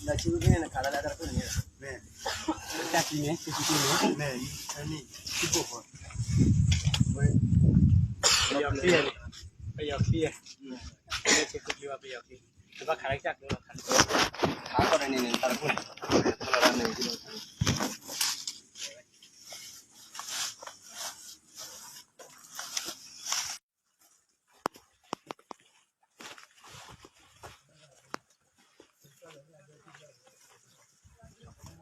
ဒီးဆံဝံဖဲန့ၣ် နခးလၢလၢတၢ်တခိၣ်န့ၣ်န့ၣ်, မ့ၢ်, တၢ်ကံန့ၣ် ဆံဆံန့ၣ်, မ့ၢ်, အနံၣ်, ဆံဘိၣ်ဃီ, ပယီၤခံ, ပယီၤခံ, မ့ၢ်ဆံခံဘိၣ်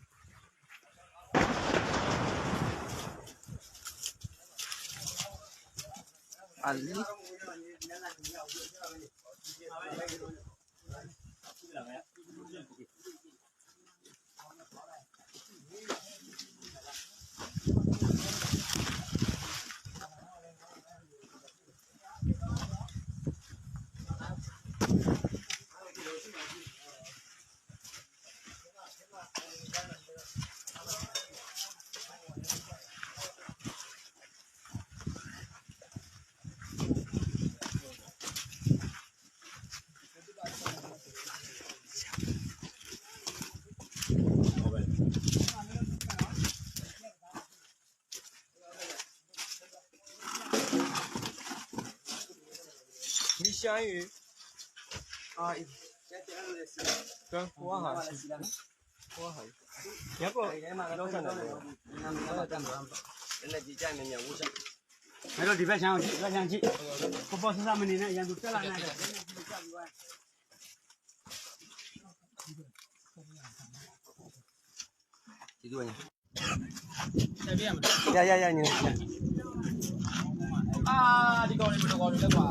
ပယီၤခံ, နဘၣ်ခးလၢကစၢ်ကျိလီၤ, ခးလၢကစၢ်ကျိလီၤ, ခးထီၣ်န့ၣ်န့ၣ် တၢ်တခိၣ်န့ၣ်, ခးလီၤတၢ်န့ၣ် အလံ မံရှါအံၤ, ကဝါဟး, ကဝါဟး, ညါကီၢ်, ဒီးဆၣ်န့ၣ်, ဒီးဒံးဖဲဆၣ်အီၤကံ, ဖဲဆၣ်အီၤကံ, ကဘီဆူၣ်ဆၣ်မနုၤန့ၣ် ယၤသူၣ်တၢ်လၢ်နၤဒီး ယၤ ယၤ ယၤ န့ၣ်, အါ ဒ်ကီးန့ၣ် ပတကီးန့ၣ်လၢပှၤ,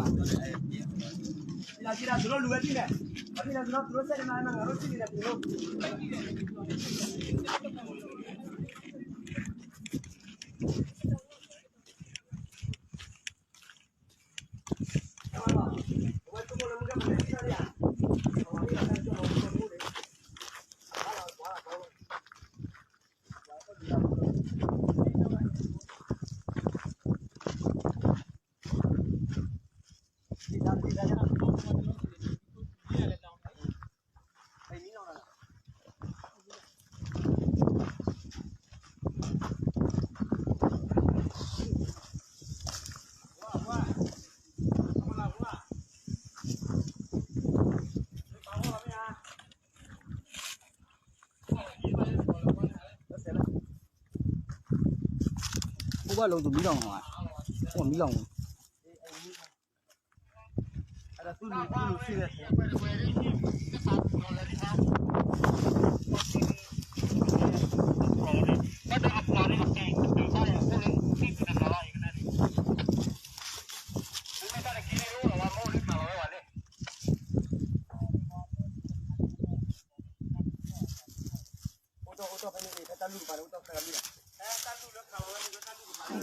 လၢက့ၤလၢသူၣ်ထီၣ်လူၤဝဲဒ်လဲၣ်, အဘၣ်လၢသူၣ်ထီၣ်သူၣ်ထီၣ်စဲးတမၤမၤငါရိၣ်စံးန့ၣ်လၢပလိ အိၣ်ဘၣ်လီၤသူၣ်မံလီၤမး, အိၣ်မံလီၤမး, အိၣ်တ့ၢ်အိၣ်တ့ၢ်ဖဲန့ၣ်န့ၣ် ဖဲတၢ်လူၢ်ကပၤန့ၣ် အိၣ်တ့ၢ်ဖဲတၢ်လူၢ်ကပၤန့ၣ် အိၣ်တ့ၢ်ဖဲန့ၣ်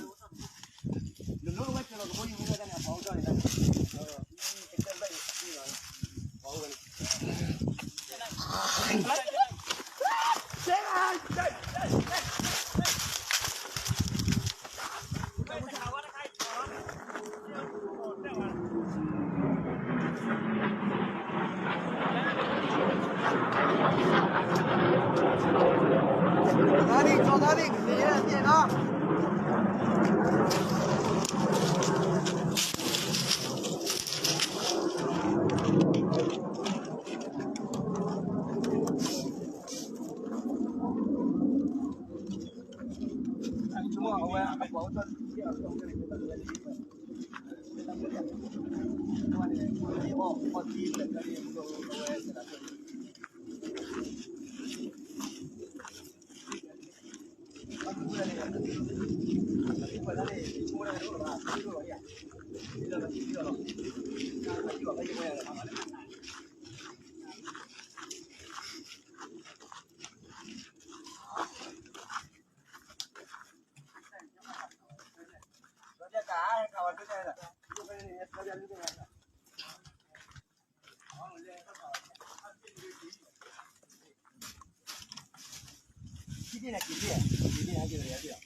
နလိၣ်ဝဲကလီၤကဘီယူၤဝဲဒၣ်န့ၣ် အပှၤအိၣ်ဒီးန့ၣ် တကဲဘၣ်အံၤ အပှၤအိၣ်ဝဲန့ၣ်